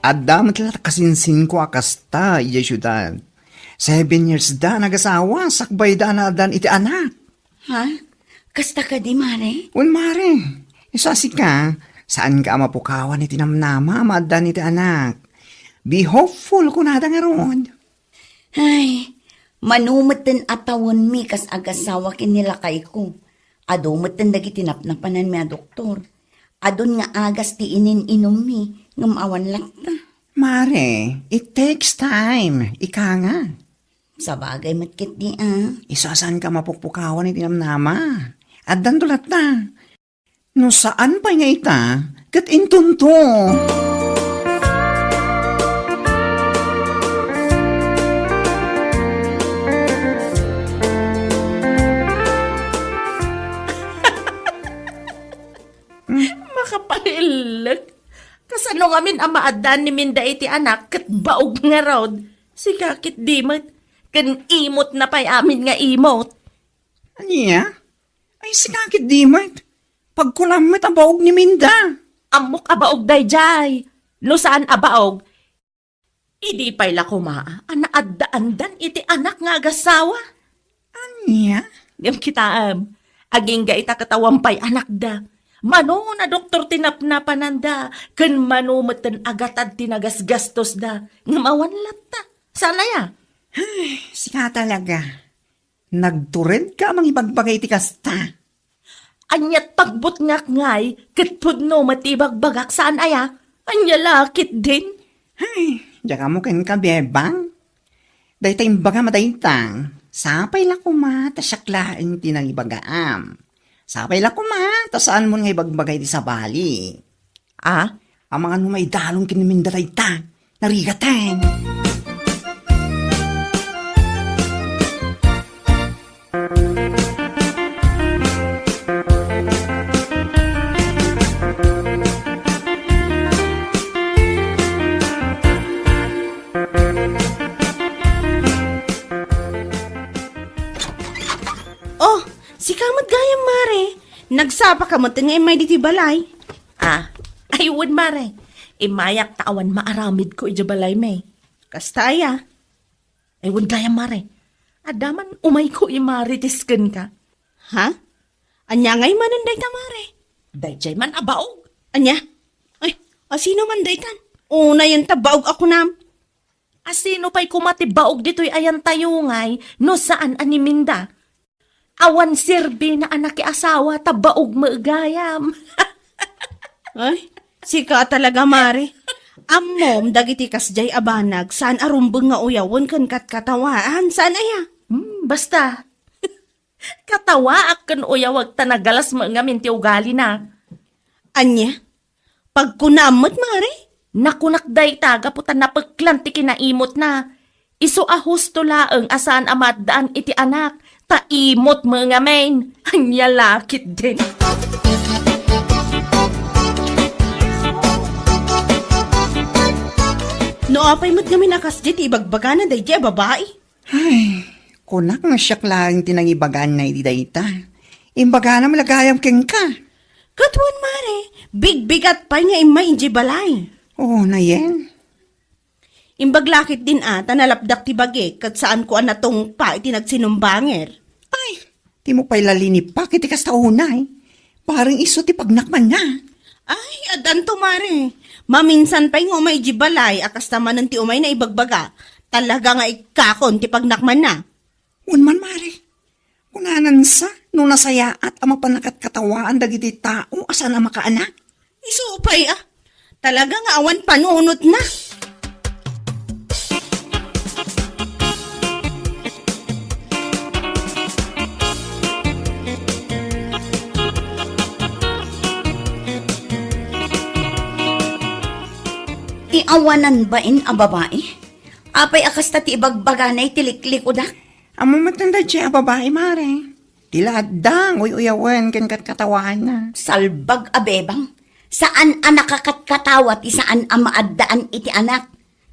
Adda met la kasinsinko a kasta idiay siudad. Seven years da nagasawa, sakbay da a naaddan iti anak. Ha? Kasta kadi, mare? Wen, mare. Isu a sika, saanka a mapukawan iti namnama a maaddan iti anak. Be hopeful, kunada ngarud. Ay, mano metten a tawenmi kas agasawa ken ni lakayko. Adu metten dagiti napnapananmi a doktor. Adun nga agas ti inin-inummi, ngem awan latta. Mare, it takes time. Ika nga. Sabagay met ketdi, a. Isu a saanka mapukpukawan iti namnama. Addanto latta. No saan pay nga ita, ket intonto. Makapailek. Kasano ngamin a maaddaan ni Minda iti anak ket baog ngarud? Sika ketdi met. Ken imotna pay amin nga imot. Ania? Ay, sika ketdi met. Pagkunam met a baog ni Minda. Ammok a baog daydiay. No saan a baog, idi pay la koma a naaddaandan iti anak nga agasawa. Ania? Ngem kitaem, agingga ita ket awan pay anakda. Mano nga doktor ti napnapananda, ken mano metten a gatad ti nagasgastosda. Ngem awan latta. Saan aya? Ay, sika talaga. Nagturedka a mangibagbaga iti kasta. Ania't pagbutngak ngay, ket pudno met ti ibagbagak saan aya? Ania la ketdin? Ay, diak ammo kenka, bebang. Dayta imbagam a dayta, sapay la koma ta siak laeng ti nangibagaam. Sapay la koma ta saanmon nga ibagbaga iti sabali. Ah? Amangan no maidalon ken ni Minda dayta. Narigaten. Oh, sika met gayam, Mare. Nagsapaka met nga immay ditoy balay. Ah, ay, wen, Mare. Immayak ta awan maaramidko idiay balaymi. Kasta aya? Ay, wen gayam, Mare. Adda man umayko imarites kenka. Ha? Ania ngay manen dayta, Mare? Daydiay man a baog. Ania? Ay, asino man daytan? Unayen ta baog a kunam. Asino pay koma ti baog ditoy ayantayo ngay no saan a ni Minda? Awan serbina a nakiasawa ta baog met gayam. Ay, sika talaga, Mare. Ammom, dagiti kasdiay a banag, saan a rumbeng nga uyawen ken katkatawaan, saan aya? Hmm, basta. Katawaak ken uyawek ta nagalas met ngamin ti ugalina. Ania? Pagkunam met, Mare? Nakunak dayta gapu ta napeklan ti kinaimotna. Isu a husto laeng a saan a maaddaan iti anak, ta imot met ngamin. Ania la ketdin? No apay met ngamin a kasdi ti ibagbagana daydiay a babai? Ay, kunak nga siak laeng ti nangibaganna iti dayta. Imbagana met la gayam kenka. Ket wen, Mare, bigbigat pay nga immay idiay balay. Oh, nayen. Imbag la ketdin a, ta nalapdak ti bagik, ket saanko a natungpa iti nagsinumbanger. Ay, dimo pay la linipak iti kasta unay. Bareng isu ti pagnakmanna. Ay, addanto, Mare. Maminsan pay nga umay idiay balay a kasta manen ti umayna ibagbaga. Talaga nga ikkakon ti pagnakmanna. Wen man, Mare. Kunanansa no nasayaat a mapan a katkatawaan dagiti tao a saan a makaanak? Isu pay a. Talaga nga awan panunotna. Ti awanan bain a babai? Apay a kasta ti ibagbagana iti liklikudak? Ammo met daydiay a babai, Mare. Ti la adda nga uy-uyawen ken katkatawaanna. Salbag a bebang. Saan a nakakatkatawa ti saan a maaddaan iti anak.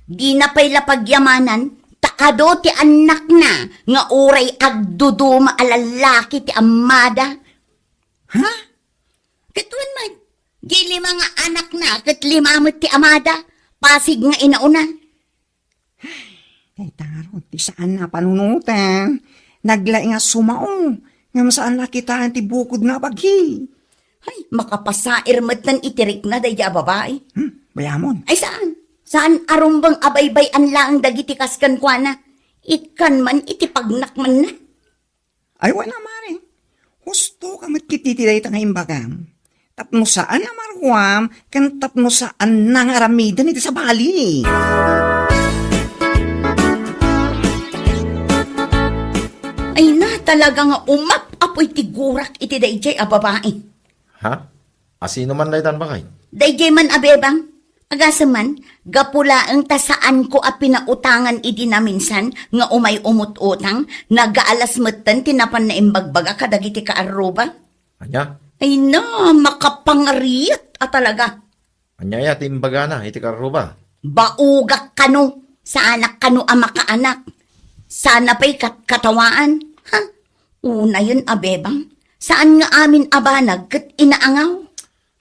Dina pay la pagyamanan, ta adu ti annakna nga uray agduduma a lallaki ti ammada. Ha? Ket wen met, di lima nga anakna ket lima met ti amada, pasig nga inauna. Dayta ngarud ti saan a panunoten. Naglaing a sumao, ngem saan a kitaen ti bukodna a bagi. Ay, makapasair metten iti rikna daydiay a babai. Hmm, bayamon. Ay, saan? Saan a rumbeng a baybay-an laeng dagiti kas kenkuana? Ikkan man iti pagnakmanna. Ay, wen a, Mare. Husto ka met ket iti dayta nga imbagam. Tapno saan a maruam, ken tapno saan nga aramiden iti sabali. Ay na, talaga nga umap-apoy ti gurak iti daydiay a babai. Ha? Asino man daytan, baket? Daydiay man a bebang. Agasem man, gapu laeng ta saanko a pinautangan idi naminsan nga umay umut-utang, nagaalas metten ti napan naimbagbaga kadagiti kaarruba. Ania? Ay na, makapangariat a talaga. Ania aya ti imbagana iti kaarruba? Baugak kano, saanak kano a makaanak. Sana pay kat-, katawaan. Ha? Unayen a bebang. Saan nga amin a banag ket inaangaw?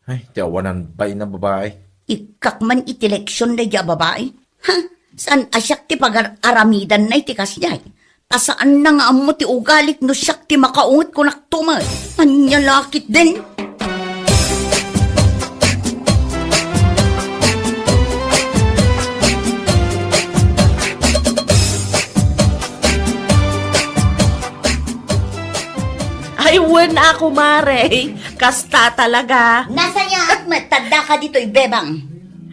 Ay, ti awanan bain a babai. Ikkak man iti leksion daydiay a babai. Ha? Saan a siak ti pagar-aramidanna iti kasdiay? Ta saanna nga ammo ti ugalik no siak ti makaunget kunakto met. Ania la ketdin? Ay, wen a, kumare. Kasta talaga. Nasayaat met ta addaka ditoy, bebang.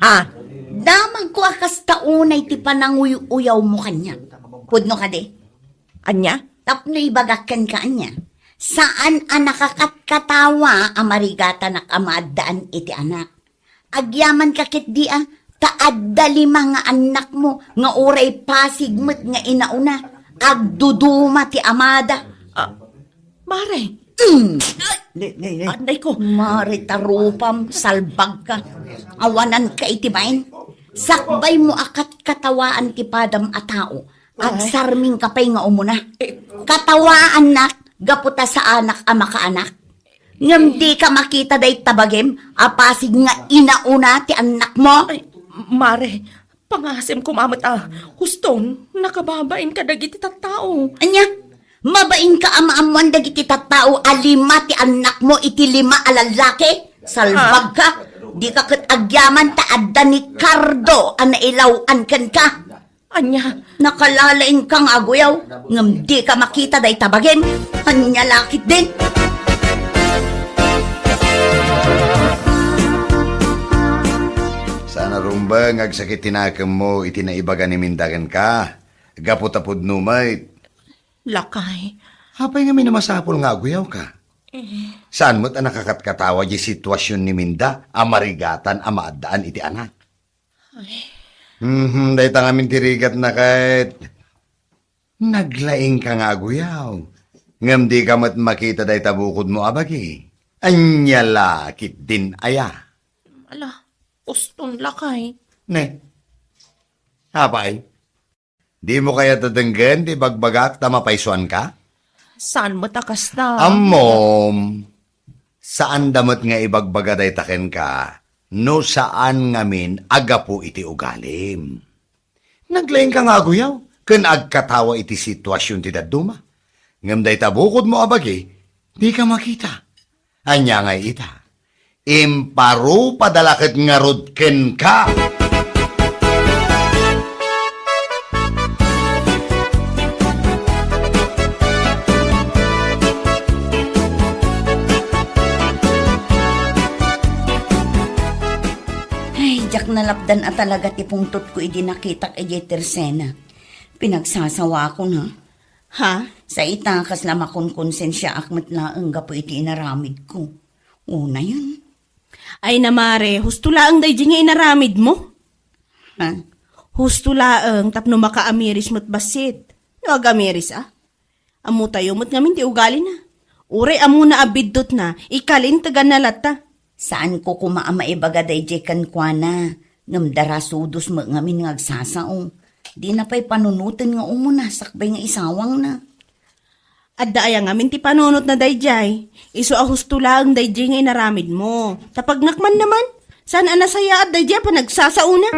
Ha? Damagko a kasta unay ti pananguy-uyawmo kaniak. Pudno kadi? Ania? Tapno ibagak kenka ania. Saan a nakakatkatawa a marigatanak a maaddaan iti anak. Agyamanka ketdi a, ta adda lima nga annakmo nga uray pasig met nga inauna. Agduduma ti amada. Ah, mare. Mm. Nay, nay, nay. Anay ko. Mare, tarupam, salbagka. Awananka iti bain. Sakbaymo a katkatawaan ti padam a tao. Ay. Agsarmingka pay nga umuna. Eh. Katawaannak, gapu ta saanak a makaanak. Ngem dika makita dayta bagim a pasig nga inauna ti annakmo? Ay, mare, pangasim koma met a huston, nakababain kadagiti tattao. Ania? Mabainka a maammoan dagiti tattao a lima ti annakmo iti lima a lallaki? Salbagka! Dika ket agyaman ta adda ni Cardo a nailaw-an kenka. Ania? Nakalalaingka nga aguyaw, ngem dika makita dayta bagim. Ania la ketdin? Saan a rumbeng nga agsakit ti nakemmo iti naibaga ni Minda kenka, gapu ta pudno met. Lakay. Apay ngamin a masapul nga aguyawka? Eh. Saan met a nakakatkatawa di situasion ni Minda a marigatan a maaddaan iti anak? Ay. Mhm, dayta ngamin ti rigatna ket naglaingka nga aguyaw. Ngem dika met makita dayta bukodmo a bagi. Ania la ketdin aya? Ala, uston lakay. Ne. Apay? Dimo kayat a denggen ti ibagbagak ta mapaysuanka? Saan met a kasta? Ammom, saanda met nga ibagbaga dayta kenka no saan ngamin a gapu iti ugalim. Naglaingka nga aguyaw ken agkatawa iti situasion ti dadduma. Ngem dayta bukodmo a bagi, dika makita. Ania ngay ita? Imparupada la ket ngarud kenka. Ay, diak nalapdan a talaga ti pungtotko idi nakitak idiay Tersena. Pinagsasawaakon, ha? Ha? Sa ita, kasla makonkonsensiaak met laeng gapu iti inaramidko. Unayen. Ay na, mare, husto laeng daydi nga inaramidmo. Ha? Husto laeng tapno makaamiris met bassit. No agamiris a? Ammotayo met ngamin ti ugalina. Uray ammona a biddutna, ikalinteganna latta. Saanko koma a maibaga daydiay kenkuana, ngem darasudos met ngamin nga agsasao. Dina pay panunoten nga umuna sakbay nga isawangna. Adda aya ngamin ti panunotna daydiay? Isu a husto laeng daydiay nga inaramidmo. Ta pagnak man naman, saan a nasayaat daydiay a panagsasaona?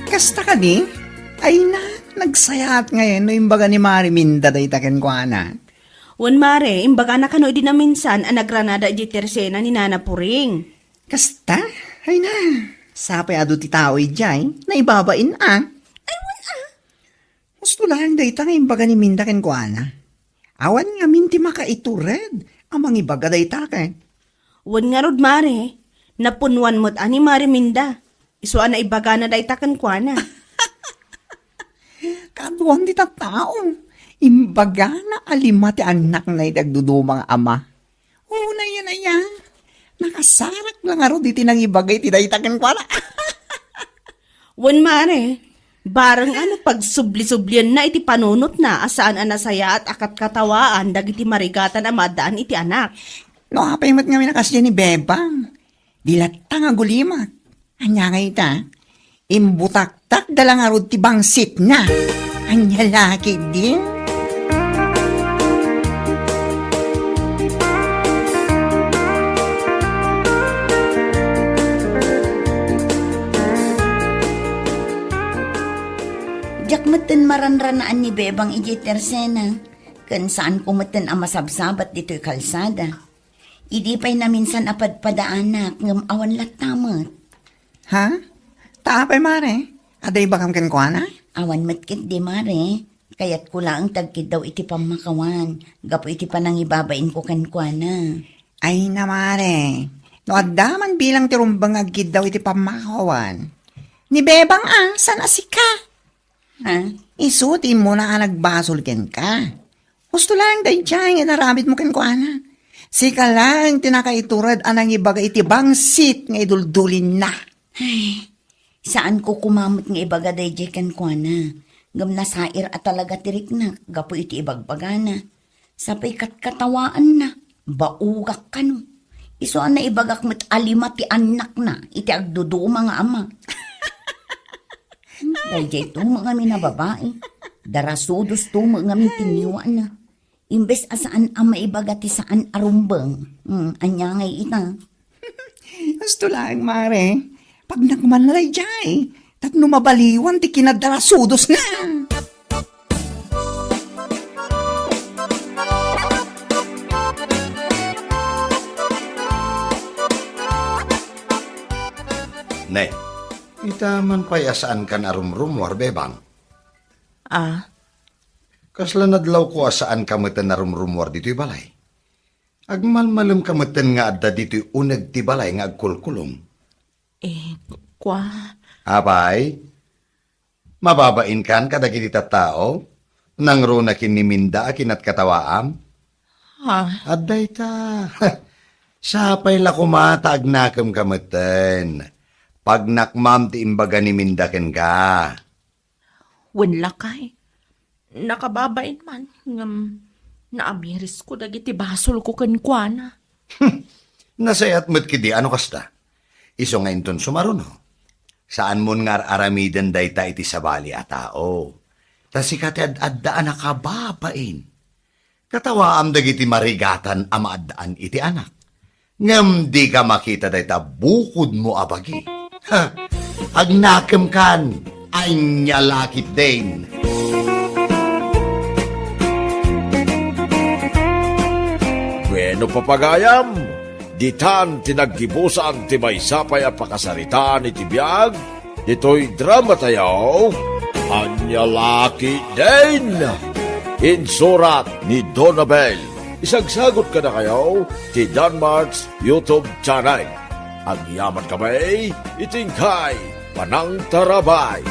Kasta kadi? Ay na, nagsayaat ngayen no imbaga ni Mare Minda dayta kenkuana. Wen, mare, imbagana kano idi naminsan a nagranada idiay tersena ni Nana Puring. Kasta? Ay na, sapay adu ti tao idiay, naibabain a. Ay, wen a. Husto laeng dayta nga imbaga ni Minda kenkuana. Awan ngamin ti makaitured a mangibaga dayta ket. Wen ngarud, mare, napunnuan met a ni Mare Minda. Isu a naibagana dayta kenkuana. Kaduan ti tattao. Imbagana a lima ti annakna iti agduduma nga ama. Unay yan aya. Nakasarak la ngarud iti nangibaga iti dayta kenkuana. Wen, mare, bareng a no pagsubli-sublienna iti panunotna a saan a nasayaat a katkatawaan dagiti marigatan a maaddaan iti anak. No apay met ngamin a kasdiay ni Bebang, di latta nga agulimak. Ania ngay ita? Imbutaktakda la ngarud ti bangsitna. Ania la ketdi? Diak metten maranranaan ni Bebang idiay tersena, ken saanko metten a masabsabat ditoy kalsada. Idi pay naminsan a padpadaanak ngem awan latta met. Ha? Ta apay, mare? Adda ibagam kenkuana? Awan met ketdi, mare. Kayatko laeng ti agkiddaw iti pammakawan gapu iti panangibabainko kenkuana. Ay na, mare. No adda man bilang ti rumbeng nga agkiddaw iti pammakawan, ni Bebang a, saan a sika? Ha? Isu ti immuna a nagbasol kenka. Husto laeng daydiay nga inaramidmo kenkuana. Sika laeng ti nakaitured a nangibaga iti bangsit nga iduldulinna. Ay, saanko koma met nga ibaga daydiay kenkuana. Ngem nasair a talaga ti riknak gapu iti ibagbagana. Sapay katkatawaanna, baogak kano. Isu a naibagak met a lima ti annakna iti agduduma nga ama. Daydiay to met ngamin a babai. Darasudos to met ngamin ti ngiwana. Imbes a saan a maibaga ti saan a rumbeng. Hmm, ania ngay ita? Husto laeng, mare. Pagnakmanna daydiay. Tapno mabaliwan ti kinadarasudosna. Ne, ita man pay a saankan a rumrumuar, Bebang? Ah? Kasla nadlawko a saanka metten a rumrumuar ditoy balay. Agmalmalemka metten nga adda ditoy uneg ti balay nga agkulkulong. Eh, kua? Apay? Mababainkan kadagiti tattao? Nangruna ken ni Minda a kinatkatawaam? Ha? Adda ita. Sapay la koma ta agnakemka metten. Pagnakmam ti imbaga ni Minda kenka. Wen lakay, nakababain man, ngem naamirisko dagiti basolko kenkuana. Nasayaat met ketdi a no kasta. Isu nga inton sumaruno, saanmon nga ar-aramiden dayta iti sabali a tao. Ta sika ti ad-adda a nakababain. Katawaam dagiti marigatan a maaddaan iti anak. Ngem dika makita dayta bukodmo a bagi. Ha! Agnakemkan, ania la ketdin. Bueno, papagayam, ditan ti naggibusan ti maysa pay a pakasaritaan iti biag, ditoy drama tayo, Ania la ketdin? Insurat ni Donabel. Isagsagot kadakayo ti Danmark's YouTube channel. Agyaman kami iti inkay panangtarabay.